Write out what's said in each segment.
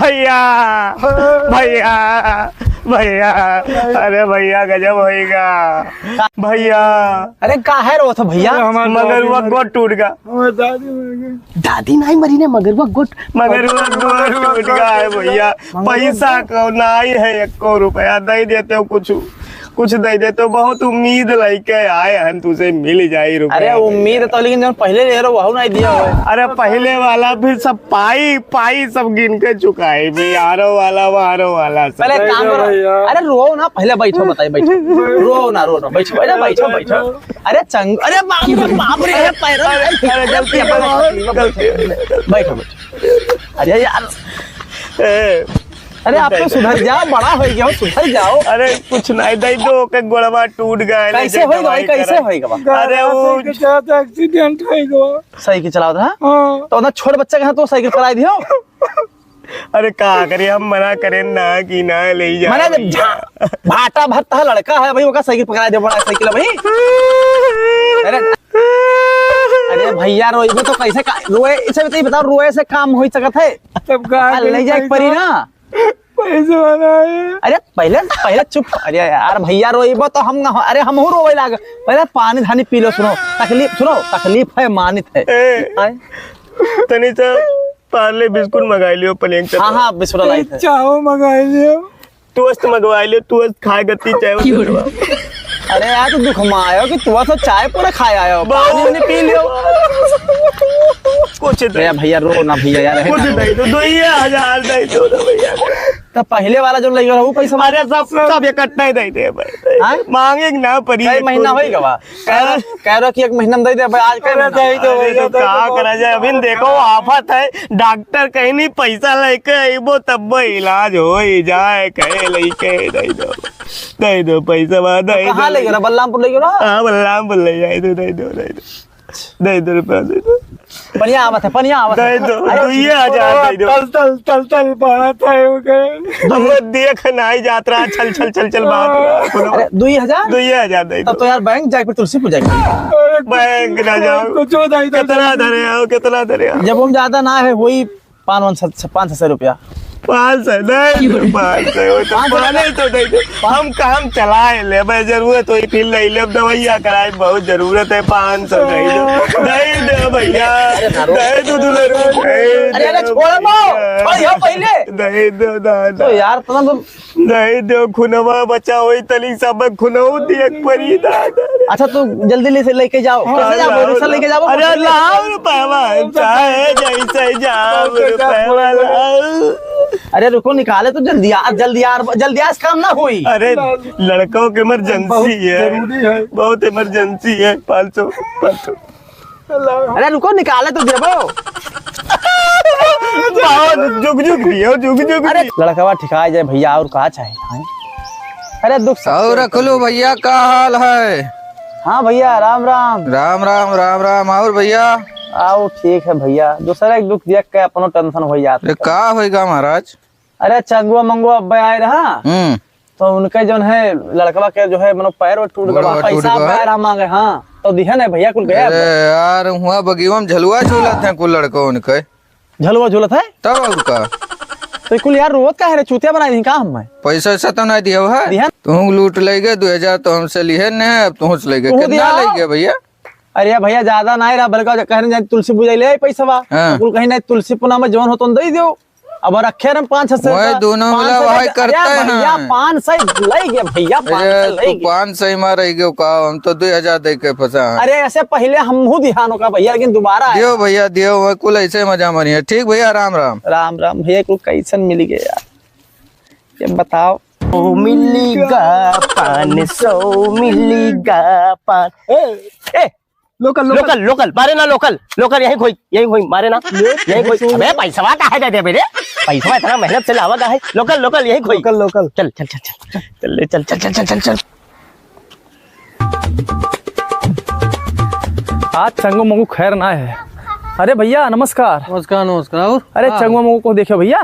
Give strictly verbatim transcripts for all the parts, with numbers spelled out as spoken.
भैया, भैया, भैया, अरे भैया, गजब होइगा भैया। अरे, काहे रोत हो भैया? अरे, हमार मगरुआ दादी गोड़ टूट गा। हमार दादी मर गई। दादी नाहीं मरी ने, मगरुआ गोड़, मगरुआ गोड़ टूट गा है भैया। मगरुआ पैसा गोड़। को नाहीं है, एको रुपया दे देते हो कुछ। कुछ दे दे तो बहुत उम्मीद लइके आए हन, तुसे मिल जाई रुपया। अरे उम्मीद तो, लेकिन जौन पहिले ले रहो, वहू नाहीं दिया हुआ है। अरे पहिले वाला भी सब पाई, पाई सब गिन के चुकाई, बिहारो वाला, वहारो वाला सब। पहले काम करो। भैया। अरे रो ना, पहले बैठो, बताई, बैठो। रो ना, रो ना, बैठो, अरे बैठो, बैठो। अरे चंग-, अरे बाप रे, बाप रे, अरे पैर, अरे, अरे गलती है, गलती है। बैठो, बैठो। अरे यार। ए, अरे, आप तो सुधर जाओ, बड़ा होइ गया हो, सुधर जाओ। अरे, कुछ नाहीं, दे दो, ओके गोड़वा टूट गया है, कैसे लेके होइगा भाई, दवाई कैसे करा। होइगा बा? अरे, वो साइकिल चलावत एक्सीडेंट होइगा। साइकिल चलावत, हाँ? हाँ। तो उतना छोट बच्चा के हाथ तो साइकिल चलाई दियो। अरे, का करे, हम मना करें ना कि ना ले जा मना जब भैया। झा-, भाटा भरता है लड़का है भाई, ओका साइकिल पकड़ा दे, बड़ा साइकिल है भाई। अरे, अरे भैया, रोइबो तो कैसे का-, रोए, इसे तो ये बताओ, रोए से काम हो सकत है? तब का आ, ले करी जाए पैसा? परी ना। पैसा वाला है। अरे पहले, पहले चुप। अरे यार भैया रोइबो तो हम ना हो, अरे हमहू रोवे लाग। पहले पानी धानी पी लो, सुनो। तकलीफ, सुनो, तकलीफ है, मानित है। ए, आए? तनी सा पार्ले बिस्कुट मंगाई लियो, प्लेन चल। हाँ, हाँ, बिस्कुट लाई थे। चाहो मंगाई लियो। टोस्ट मंगवाई लियो, टोस्ट खाए गति चाहे वो। अरे यार, तू दुख में आयो कि तू तो चाय पूरा खाए आयो, बहुत। पानी उनी पी लियो। कुछ दे। अरे भैया, रो ना भैया यार, है कुछ ना। दे दो, दो ही हजार दे दो ना भैया। तो पहले वाला जो लइका रहा, वो पैसा अरे सब, सब इकट्ठा ही दे दे भाई। हाँ? मांगे के ना पड़ी कई एक महीना कोई। होई गवा? कह रहा, कह रहा कि एक महीना में दे दे भाई, आज कई अरे महीना? दे दो अरे भैया, तो दे का दो। करा जाए? अभी देखो, आफत है, डॉक्टर कहीं नहीं पैसा लेके अइबो तब इलाज हो ही जाए, कहे लेके दे दो, दे दो पैसा, दे तो कहाँ दो। ले गया? बलरामपुर ले गया ना? हाँ, बलरामपुर ले जाए, दे दो, दे दो, दे दो। दे दो रुपया, दे दो। पनिया आवत है, पनिया आवत है। दे दो, अरे, दुइये हजार दे दो। तल, तल, तल, तल बात है, ओके। हम देख नाई जात रहा, छल, छल, छल, छल बात रहा। अरे, दुई हजार? दुइये हजार दे तब दो। तो यार, बैंक जाके फिर तुलसी पूजा करी। बैंक ना जाओ। कुछ हो जाए तो कितना धरे आओ, कितना धरे आओ? जब हम ज्यादा ना है, वही पाँच, पाँच सौ, पाँच सौ रुपया। पाँच सौ, नहीं, पाँच सौ, वो तो पाँच सौ। पाने तो दे दो। हम काम चलाए लेबे, जरूरत होई फिर ले लेब, दवाइया कराए, बहुत जरूरत है, पाँच सौ दे दो, दे दो भैया, अरे ना रो। दे दो दुलरू, दे अरे, अरे, दो छोड़ दो, भैया। छोड़, यहाँ पहले। दे दो दादा। तो यार, तुम तो दे दो, खुनवा बचा होई, तनी सब खुनऊ देख परी दादा। अच्छा, तू जल्दी ले से लेके जाओ। हाँ, कैसे जाओ? लाओ, रिक्शा लेके जाओ? अरे, लाओ रुपया, चाहे जैसे जाओ, रुपया लाओ। अरे रुको, निकाले तो जल्दी यार, जल्दी यार, जल्दी आज काम ना होई। अरे लड़कों के इमरजेंसी है, बहुत जरूरी है। बहुत इमरजेंसी है। पाँच सौ, पाँच सौ। अरे रुको, निकाले तो देबो। बहुत जुग जुग दियो, जुग जुग अरे दियो। लड़कवा ठिकाए जाए भैया, और का चाहे? हाँ? अरे दुख सब और रखलो भैया, का हाल है? हाँ भैया, राम राम। राम राम, राम राम। और भैया? आओ, ठीक है भैया, दूसरा एक दुख देख के अपनो टेंशन हो जाता अरे है। का होइगा महाराज? अरे चंगुआ मंगुआ अब्बे आए रहा, हम्म। तो उनके जौन है लड़कवा के जो है मनो पैर वैर टूट गोड़ गवा, वोड़ टूट पैसा गवा। अब्बे आए रहा मांगे, हाँ, तो दिहे नहीं भैया, कुल गया अरे अब्बे। यार, हुआ बगिवा में झलुआ झूलत हैं कुल लड़को उनके। झलुआ झूलत है? तब और का? तो कुल यार रोवत का है रे, चूतिया बनाई दी का हम? पैसा वैसा तो नहीं दिया है? दिया। तुहूँ लूट ले गए, दो हजार तो हमसे लिहे ने, अब तुहूँ से ले गए। तुहूँ कितना दिया? ले गए भैया? अरे भैया, ज्यादा ना रहा, बल्कि कह रहे हैं, तुलसी पूजा ले आई पैसा बा। हाँ। कुल कहीं नहीं, तुलसी पुना में जौन हो तो दे दो। अब रखे रहे पाँच सौ वही रुपया, दोनों पाँच सौ वाला वही रुपया। करते अरे भैया, हैं। पाँच सौ ले गए भैया, पाँच सौ अरे ले तू गए। पाँच सौ ही मार रही गयो का, हम तो दो हजार दे के फंसा है। अरे ऐसे पहले हम हूँ दिहानो का भैया, लेकिन दोबारा आया। दियो भैया, दियो, वह कुल ऐसे मजा मारिए। ठीक भैया, राम राम। राम राम भैया, कुल कैसन मिल गया यार, ये बताओ। ओ मिलेगा पाँच सौ, मिलेगा पाँच। ए, ए, लोकल, लोकल। लोकल, लोकल, मारे ना लोकल, लोकल यहीं खोई, यहीं खोई, मारे ना, यहीं खोई। अबे पैसवा काहे दे दे मेरे? पैसवा इतना मेहनत से लावा का है? लोकल, लोकल यहीं खोई। लोकल, लोकल। चल, चल, चल, चल, चल, ले, चल, चल। आज चंगू मंगू खैर ना है। अरे भैया नमस्कार। नमस्कार, नमस्कार। और? अरे हाँ। चंगू मंगू को देखो भैया।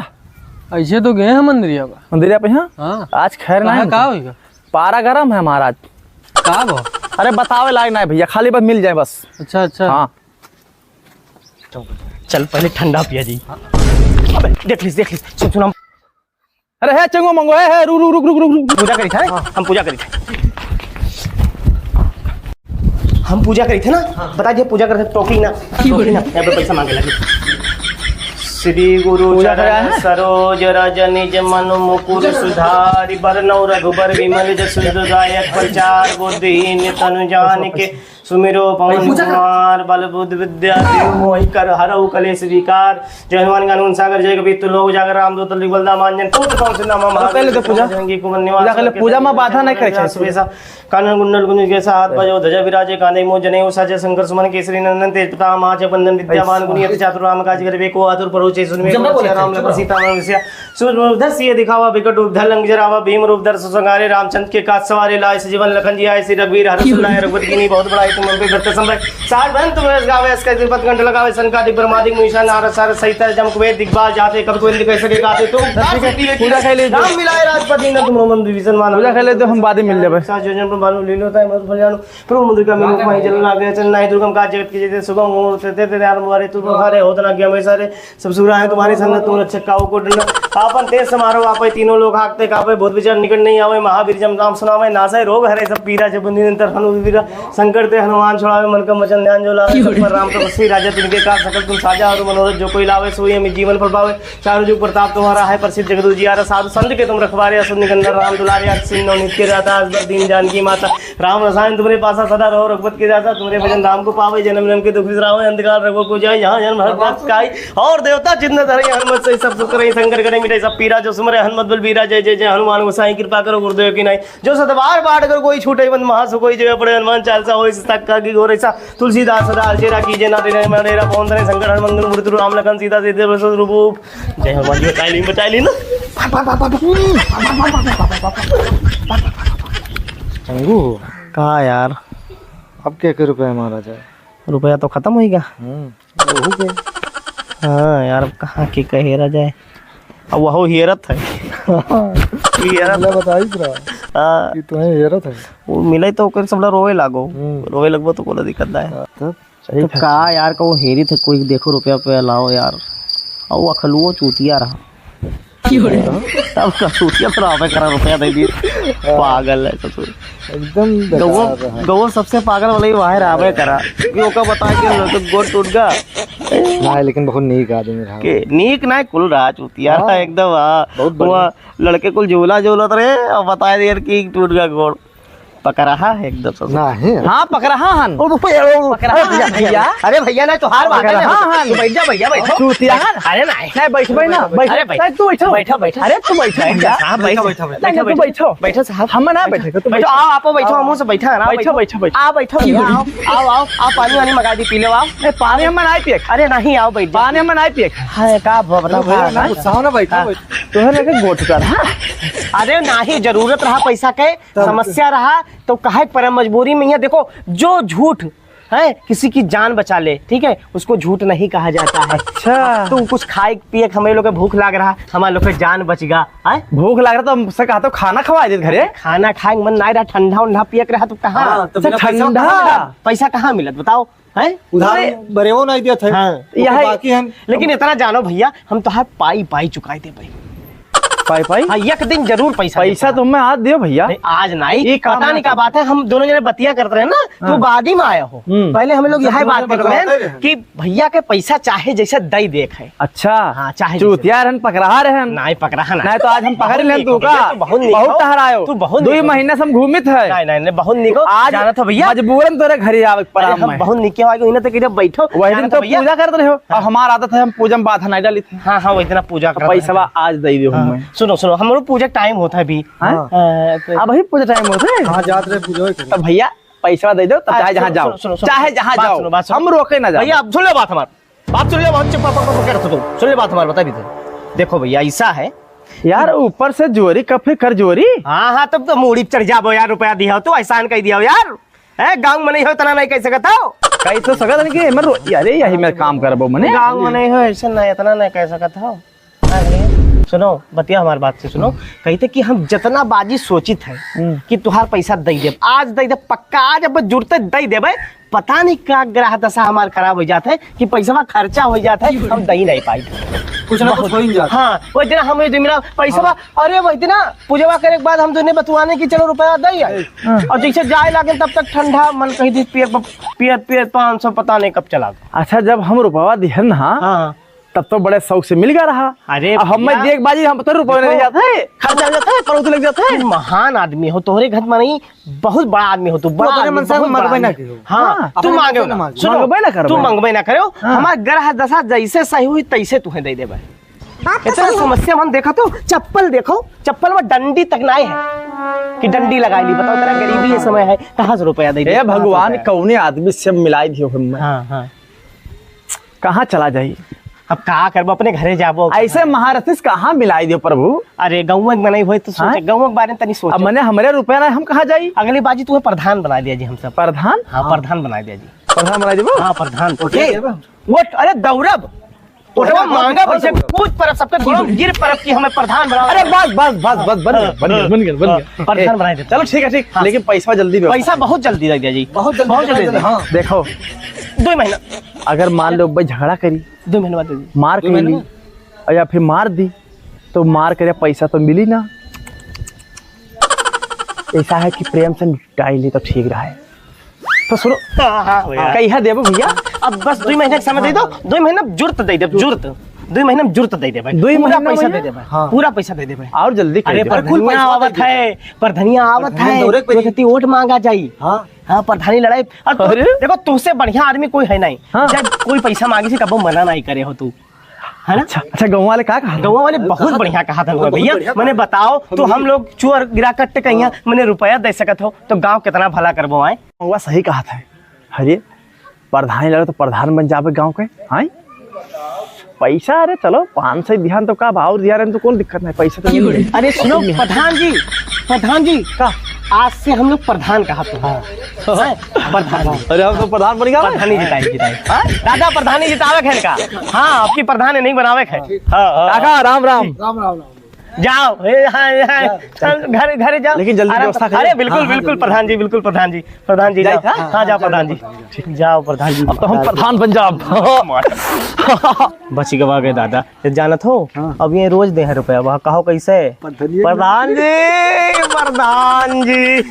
ऐसे तो गए हैं मंदिरिया पर। मंदिरिया पे, हाँ? हाँ। आज खैर ना है कहाँ, उनका। का होइगा? पारा गरम है महाराज। का बा? अरे बतावे लायक ना है भैया, खाली बस मिल जाए बस। अच्छा, अच्छा। हाँ। चल पहले ठंडा पिया जी। अबे, देख लिस, देख लिस। सुन, सुन, हम अरे हे चंगो मंगो, हे, हे, रुक, रुक, रुक, रुक, रुक, रुक। पूजा करी थे, हाँ। हम पूजा करी थे। हम पूजा करी थे ना? हाँ। बता दिया, पूजा करते, टोकी ना, टोकी ना, यहाँ पे पैसा मांगे लगे। श्री गुरु पूजा चरण करा है? सरोज रज निज मन मुकुर सुधारि, बरनउँ रघुबर विमल जसु। जो दायक प्रचार बुद्धिहीन तनु जानिके, सुमिरो पवन कुमार। बल बुद्धि विद्या देहु मोहि, कर हरउ कलेस विकार। जय हनुमान ज्ञान गुण सागर, जय कपीस तिहुलोक उजागर, रामदूत अतुलित बल धाम अंजनी पुत्र पवन सुत नामा। अरे पहले तो महाकाल पूजा। बजरंगी कुमन निवास। पूजा के लिए पूजा में बाधा नहीं करे चाहिए। सुबेसा कानन कुंडल कुंज केसा, हाथ बाजो ध्वजा विराजे, कांधे मूंज जनेऊ साजे, शंकर सुमन केसरी नंदन, तेज प्रताप महाजगबंदन, विद्यावान गुणी अति चातुर, राम काज करिबे को आतुर, परोसे सुनिबे को रसिया, राम लखन सीता मन बसिया। सूक्ष्म रूप धरि सिय दिखावा, बिकट रूप धरि लंक जरावा, भीम रूप धरि सम संहारे, रामचंद्र के काज सवारे, लाए संजीवन लखन जियाए, श्री रघुवीर हरषि लाए, रघुपति कीन्ही बहुत बड़ाई, तुम उनके भरत सम भाई। सार बहन तुम रस गावे, अस कहि श्रीपद कंठ लगावे, सनकादिक ब्रह्मादिक मुनीसा, नारद सारद सहित, जम कुबेर दिग्पाल जाते, कवि कोई कह सके गाते, तुम ठीक है, पूजा कर ले। राम मिलाए राजपद दीन्हा, तुम रोमन विभीषण माना। पूजा कर ले तो हम बाद में मिल जाबे। सात योजन पर बालू लीलो ताई मत फल जानो, प्रभु मुद्रिका में मुख माही जल लागे, चल नाही दुर्गम काज जगत के जेते, सुगम हो ते ते आरंभ वारे, तू तुम्हारे होत ना आज्ञा में सारे, सब सुर आहे तुम्हारी संगत, तुम रक्षक काहू को डर ना। आपन तेज समारो आपै, तीनों लोक हाँकते कांपै, भूत पिशाच निकट नहीं आवै। महावीर जब नाम सुनावै, नासै रोग हरै सब पीरा। जपत निरंतर हनुमत वीरा, संकट ते हनुमान छुड़ावै। मन क्रम वचन ध्यान जो लावै, सब पर राम तपस्वी राजा। तिनके काज सकल तुम साजा, और मनोरथ जो कोई लावै, सोई अमित जीवन फल पावै। चारों जुग प्रताप तुम्हारा है, प्रसिद्ध जगत उजियारा। साधु संत के तुम रखवारे, असुर निकंदन राम दुलारे। अष्ट सिद्धि नवनीत के दाता, असबर दीन जानकी माता। राम रसायन तुम्हरे पासा, सदा रहो रघुपति के दासा। तुम्हरे भजन धाम को पावै, जन्म जन्म के दुख बिसरावै। अंतकाल रघुवर पुर जाई, जहाँ जन्म हरि भक्त कहाई। और देवता चित्त न धरई, हनुमत से सब सुख करई। संकट कटे मिटई सब पीरा, जो सुमरै हनुमत बलबीरा। जय जय जय हनुमान गोसाई, कृपा करो गुरुदेव की नाई। जो सत बार पाठ कर कोई, छूटै बंद महासुख होई। जो पढ़े हनुमान चालीसा, होई सिद्ध साखी घोर ऐसा। तुलसीदास सदा हरषे राखी, जे नाथ हृदय में डेरा। पवन तनय संकट हरण, मंगल मूर्ति रूप राम लखन सीता। सीते रूप। जय हनुमान जी, बचाई ली, बचाई ली ना। चंगू, का यार? अब के के रुपया मारा जाए? रुपया तो खतम होइगा। हम्म, वहू के। हाँ यार, अब कहाँ के कहे रह जाए, अब वहू हेरत है। हेरत। मतलब बताई पूरा हाँ। कि तुम्हें हेरत है। वो मिले तो ओकर सबला रोवे लागो। हम्म। रोवे लगबो तो कोनो दिक्कत ना है। हाँ, तब सही तो है। का यार, कहूँ हेरी थे कोई, देखो रुपया पे लाओ यार। और वो अखलुओ चूतिया रहा। क्यों रे? तब का चूतिया तो रहबे करा, रुपया दे दिए। हाँ। पागल है ससुर। एकदम गौवा, बेकार रहा। गौवा सबसे पागल वाला ही वहाँ रहबे करा। कि ओका बता के तो गोड़ टूट गा। ना, लेकिन बहुत नीक आदमी रहा। के नीक ना, कुल रहा चूतिया हाँ। एकदम, हाँ। बहुत बढ़िया। वहाँ लड़के कुल झूला झूलत रहे और बताए दिए कि टूट गा गोड़। पकरहा है एकदम से। नाही। हाँ, पकरहा हन। ओ, ओ, ओ, पकरहा अरे भैया, हन भैया। अरे भैया, ना, तोहार बात है, पकरहा ना। हन। तू बैठ जा भैया, बैठो। चूतिया हन। अरे नाही। नहीं, बैठबै ना, बैठ। अरे बैठ। नहीं, तू बैठो। बैठो, बैठो। अरे तू बैठो बैठ जा भैया। साहब, बैठ। बैठो, बैठो। बैठो, नहीं, नहीं, तू बैठो। बैठो साहब। हम ना बैठो। बैठो, बैठो, बैठो। बैठो, आओ, आप बैठो, हमहू से बैठा है ना, बैठो, बैठो। बैठो, बैठो। आ, बैठो भैया, आओ, आओ, आओ, आप पानी वानी मंगा दी, पी लो, आओ। नहीं, पानी हम ना पिए। अरे नहीं, आओ बैठ जाओ। पानी हम ना पिए। हाँ, का बताओ, अरे भैया, का ना है? गुस्सा हो ना, बैठो, हाँ। बैठो। तोहरे लगे गोठ कर, हाँ? अरे नाही, जरूरत रहा पैसा के, तब समस्या रहा, तो काहे पर मजबूरी में। यहाँ देखो, जो झूठ है किसी की जान बचा ले, ठीक है, उसको झूठ नहीं कहा जाता है। अच्छा। अब तू कुछ खाए पिए के, हमें लोग के भूख लाग रहा, हमारे लोग के जान बच गा, है? भूख लाग रहा तो हमसे कहा तो खाना खवा देत घरे। खाना खाए के मन नहीं रहा, ठंडा उंडा पिए के रहा तो कहाँ? हाँ, तो अच्छा, बिना पैसा ठंडा? कहाँ मिला? पैसा कहाँ मिलत बताओ? हैं? उधार अरे बरेवो नहीं दिया था। हाँ। वो तो यही, बाकी हम लेकिन इतना जानो भैया, हम तोहार पाई पाई चुकाई देबे। पाई पाई? हाँ, एक दिन जरूर पैसा पैसा देबे। तो मैं आज दियो भैया। नहीं, आज नहीं, ये काम पता ना नहीं का करो। बात है, हम दोनों जने बतिया करत रहे ना, हाँ। तू बाद ही में आया हो। हम्म। पहले हम लोग सब यही दोनों बात जने करत रहे बतलाते रहे। कि भैया के पैसा चाहे जैसे दई देख है। अच्छा। हाँ, चाहे जैसे। चूतिया रहन, पकरहा रहन। नहीं, पकरहा नहीं। नहीं तो आज हम पकड़ लेन तू का। तू बहुत नीक बहुत हो। टहरायो। तू बहुत नीक हो। दो महीना से हम घूमित है। नहीं, नहीं, नहीं, बहुत नीक हो। आज जानत हो भैया? मजबूरन तोरे घरे आवे के अरे, पड़ा हम मैं। बहुत नीक हो, आगे इन्हें तक इधर बैठो। वही दिन जानत तो हो भैया? पूजा करत रहे हो। हाँ। अब हमार आदत है, हम पूजा में बाधा नहीं डाली थी। हाँ, हाँ, वो इतना पूजा अब करत पैसवा रहे। आज दे दे हाँ। मैं। सुनो, सुनो, हमरो पूजा टाइम होता है अभी। हाँ? हाँ, तो अब अभी पूजा टाइम होता है? हाँ, जात रहे पूजा करे। तो भैया, पैसा दे दो, तब हाँ, चाहे जहाँ सुनो, जाओ। सुनो, सुनो, सुनो। चाहे जहाँ बात जाओ। सुनो, बात सुनो। हम रोके ना जाओ। भैया, अब सुन ले बात हमार। बात सुन ले, बात चुप, पक, पक, पक, कर तू। सुन ले बात हमार, बता भी दे। देखो भैया, ऐसा है। यार, ऊपर से जोरी, कब फिर कर जोरी? हाँ, हाँ, तब तो मूड़ी पे चढ़ जाबो यार, रुपया दिया हो तो एहसान कह दिया हो यार। है, गाँव में नहीं हो, इतना नहीं कह सकता हो। कह तो सकत हन कि मैं रो-, अरे, यही मेरा काम करबो मने। गाँव में नहीं हो, ऐसे नहीं, इतना नहीं कह सकता हो। अरे, सुनो, बतिया हमार बात से सुनो। कही थे कि हम जितना बाजी सोचित है हम्म। कि तुहार पैसा दई देब, आज दई देब, पक्का आज अब जुड़ते दई देबे। पता नहीं का ग्रह दशा हमार खराब हो जात है कि पैसवा खर्चा हो जात है, हम दई नहीं पाई। कुछ ना कुछ हो ही जाता। हाँ, वही दिन हम ये दिन मिला पैसा बा। अरे वही दिन पूजवा करे के बाद हम दोनों बतुआने की चलो रुपया दे आई। हाँ। और जैसे जाए लागे तब तक ठंडा मन कहीं दी पियर प-, पियर पियर पाँच सौ पता नहीं कब चला गया। अच्छा, जब हम रुपया दिहन ना, हाँ। तब तो बड़े शौक से मिल गया रहा। अरे अब हम भैया। मैं देख बाजी, हम तो रुपये नहीं देखो, जाते हैं। खर्चा हो जाता है, पड़ोस लग जाता है। तू महान आदमी हो, तोहरे घर में नहीं, बहुत बड़ा आदमी हो तू, तू बड़ा अपने आदमी, मन से बहुत बड़ा मंगबे ना आदमी। करो। हाँ, हाँ। तू अपने मन मांगे से ना। ना मांगे। सुनो, मंगबे ना करो। तू मंगबे ना करो। हाँ। हमार ग्रह दशा जैसे सही हुई, तैसे तुहें दे देबे। बात तो इतना सही है। समस्या में हम देखा तो, चप्पल देखो, चप्पल में डंडी तक ना है कि डंडी लगा ली। बताओ, तेरा गरीबी ये समय है, कहाँ से रुपया दे दे? हे भगवान, कौने आदमी से मिलाई दियो हम? हाँ, हाँ। कहाँ चला जाई? अब का करबो, अपने घरे जाबो। ऐसे महारथी से कहाँ मिलाई दियो प्रभु? अरे, गौवा के बनाई होई तो सोचे, हाँ? गौवा के बारे में तनी सोचे। अब मने हमरे रुपया ना, हम कहाँ जाई? अगली बाजी तुम्हें प्रधान बना दिया जी हम सब। प्रधान? हाँ, हाँ। प्रधान बना दिया जी। प्रधान बना देबो? हाँ, प्रधान। ओके। वोट, अरे दौड़ब। वोटवा मांगा वैसे कूद परब, सबके गोड़ गिर परब कि हमें प्रधान बनाओ। अरे बस, बस, बस, बस, बन गया, बन गया, बन गया, बन गया। हाँ, प्रधान ए, बनाई देते। चलो ठीक है, ठीक। हाँ। लेकिन पैसा जल्दी व्यवस्था। पैसा बहुत जल्दी दे दिया जी। बहुत जल्दी बहुत जल्दी दे दिया। हाँ। देखो। दो महीना। अगर मान लो भाई झगड़ा करी, दो महीने बाद दे दी। मार दो महीने करी बाद? और या फिर मार दी, तो मार करे पैसा तो मिली ना। ऐसा है कि प्रेम से निपटाई ली तो ठीक रहा है। तो सुनो, हाँ, हाँ, भैया। कहिया देबो भैया? अब बस दो महीने का समय दे दो, दो महीने में जुर्त दे दे, जुर्त। दो महीने में जुर्त दे दे भाई। दो पूरा महीने पैसा में? दे दे भाई। हाँ। पूरा पैसा दे दे भाई। और जल्दी कर अरे, दे। पर अरे, कोई धनिया पैसा आवत दे दे। है, पर धनिया आवत है। दौरे पे तो वोट मांगा जाई। हाँ। हाँ, प्रधानी लड़ाई। और तो, अरे? देखो, तुमसे बढ़िया आदमी कोई है नहीं। हाँ। जब कोई पैसा मांगे से कबो मना नहीं करे हो तू, है ना? अच्छा, अच्छा, गाँव वाले का कहा? गाँव वाले बहुत बढ़िया कहा था बहुत भैया। बढ़िया मैंने कहा। बताओ तो, हम लोग चोर गिरा कट्ट कहिया, हाँ। मैंने रुपया दे सकत हो तो गाँव कितना भला करबो आए। वह सही कहा था। अरे, प्रधान लड़े तो प्रधान बन जाबे गाँव के, हाँ? पैसा, अरे चलो, पाँच सौ दिहान तो का बा, और दिहान तो कौन दिक्कत नहीं, पैसा तो मिल जाई। अरे सुनो, प्रधान जी, प्रधान जी, का? आज से हम लोग प्रधान कहा तो। हाँ। हैं? प्रधान। अरे हम तो प्रधान बन गया। प्रधानी जिताई, जिताई। हाँ? दादा प्रधानी जितावे है का? हाँ, आपकी प्रधान नहीं बनावे है। हाँ, हाँ। काका, राम, राम। राम, राम, राम। जाओ, ए, हाँ, ए, हाँ, जा, चल, जा। घर, घर जाओ। लेकिन जल्दी आराम व्यवस्था से। करो। अरे, बिल्कुल, हाँ, हाँ, बिल्कुल, जल्दी। प्रधान जी, बिल्कुल, प्रधान जी। प्रधान जी, जाए जाओ। था? हाँ, जाओ, हाँ, प्रधान जी। जाओ, प्रधान जी। ठीक, जाओ, प्रधान जी। अब तो हम प्रधान बन जाब। बच गवा गए दादा। ये जानत हो, हाँ। अब ये रोज दे हैं रुपया, वहाँ कहो कैसे? प्रधान जी। प्रधान जी, प्रधान जी।